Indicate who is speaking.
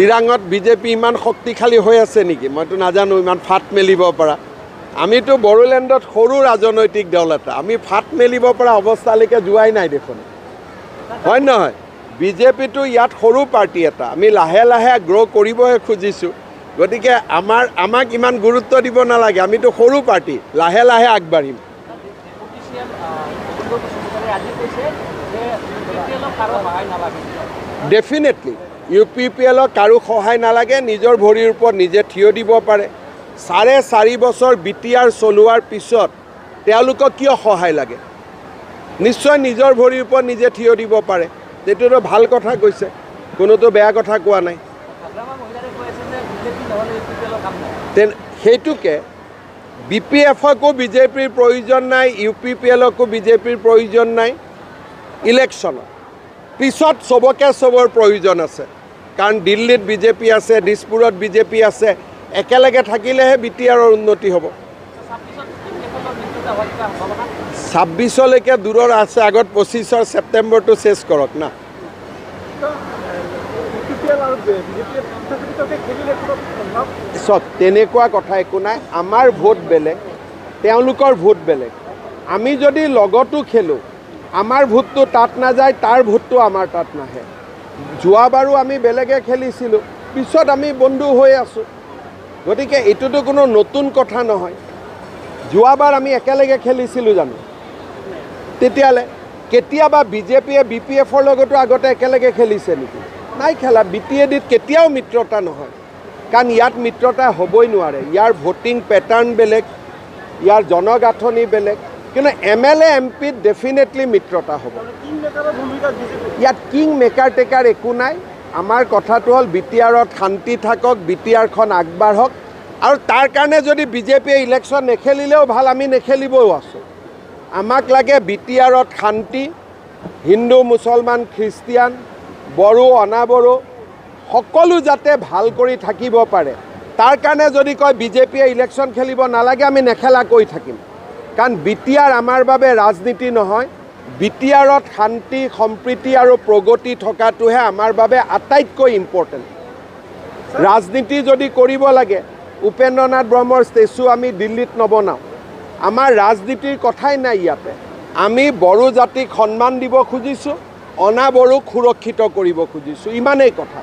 Speaker 1: চিৰাঙত বিজেপি ইমান শক্তিশালী হৈ আছে নেকি? মইতো নাজানো ইমান ফাট মেলিব পৰা। আমিতো বড়োলেণ্ডত সৰু ৰাজনৈতিক দল এটা, আমি ফাট মেলিব পৰা অৱস্থালৈকে যোৱাই নাই দেখোন, হয় নহয়? বিজেপিটো ইয়াত সৰু পাৰ্টি এটা, আমি লাহে লাহে গ্ৰ' কৰিবহে খুজিছোঁ। গতিকে আমাক ইমান গুৰুত্ব দিব নালাগে, আমিতো সৰু পাৰ্টি, লাহে লাহে আগবাঢ়িম। ডেফিনেটলি ইউ পি পি এলক কাৰো সহায় নালাগে, নিজৰ ভৰিৰ ওপৰত নিজে থিয় দিব পাৰে। 4.5 বছৰ বি টি আৰ চলোৱাৰ পিছত তেওঁলোকক কিয় সহায় লাগে? নিশ্চয় নিজৰ ভৰিৰ ওপৰত নিজে থিয় দিব পাৰে। সেইটোতো ভাল কথা কৈছে, কোনোতো বেয়া কথা কোৱা নাই। সেইটোকে বি পি এফকো বিজেপিৰ প্ৰয়োজন নাই, ইউ পি পি এলকো বিজেপিৰ প্ৰয়োজন নাই। ইলেকশ্যনত পিছত চবকে চবৰ প্ৰয়োজন আছে, কাৰণ দিল্লীত বিজেপি আছে, দিছপুৰত বিজেপি আছে, একেলগে থাকিলেহে বি টি আৰৰ উন্নতি হ'ব। 26লৈকে দূৰৰ আছে, আগত 25 ছেপ্টেম্বৰটো চেছ কৰক না। চব তেনেকুৱা কথা একো নাই, আমাৰ ভোট বেলেগ, তেওঁলোকৰ ভোট বেলেগ। আমি যদি লগতো খেলোঁ, আমাৰ ভোটটো তাত নাযায়, তাৰ ভোটটো আমাৰ তাত নাহে। যোৱাবাৰো আমি বেলেগে খেলিছিলোঁ, পিছত আমি বন্ধু হৈ আছোঁ। গতিকে এইটোতো কোনো নতুন কথা নহয়। যোৱাবাৰ আমি একেলগে খেলিছিলোঁ জানো? তেতিয়াহ'লে কেতিয়াবা বিজেপিয়ে বি পি এফৰ লগতো আগতে একেলগে খেলিছে নেকি? নাই খেলা। বি টি এ ডিত কেতিয়াও মিত্ৰতা নহয়, কাৰণ ইয়াত মিত্ৰতা হ'বই নোৱাৰে। ইয়াৰ ভোটিং পেটাৰ্ণ বেলেগ, ইয়াৰ জনগাঁথনি বেলেগ। কিন্তু এম এল এ, এম পিত ডেফিনেটলি মিত্ৰতা হ'ব। ইয়াত কিং মেকাৰ টেকাৰ একো নাই। আমাৰ কথাটো হ'ল বি টি আৰত শান্তি থাকক, বি টি আৰখন আগবাঢ়ক। আৰু তাৰ কাৰণে যদি বিজেপিয়ে ইলেকশ্যন নেখেলিলেও ভাল, আমি নেখেলিবও আছোঁ। আমাক লাগে বি টি আৰত শান্তি, হিন্দু মুছলমান খ্ৰীষ্টিয়ান বড়ো অনাবড়ো সকলো যাতে ভাল কৰি থাকিব পাৰে। তাৰ কাৰণে যদি কয় বিজেপিয়ে ইলেকশ্যন খেলিব নালাগে, আমি নেখেলাকৈ থাকিম। কাৰণ বি টি আৰ আমাৰ বাবে ৰাজনীতি নহয়। বি টি আৰত শান্তি, সম্প্ৰীতি আৰু প্ৰগতি থকাটোহে আমাৰ বাবে আটাইতকৈ ইম্পৰ্টেণ্ট। ৰাজনীতি যদি কৰিব লাগে, উপেন্দ্ৰনাথ ব্ৰহ্মৰ ষ্টেচু আমি দিল্লীত নবনাওঁ। আমাৰ ৰাজনীতিৰ কথাই নাই ইয়াতে। আমি বড়ো জাতিক সন্মান দিব খুজিছোঁ, অনাবড়োক সুৰক্ষিত কৰিব খুজিছোঁ, ইমানেই কথা।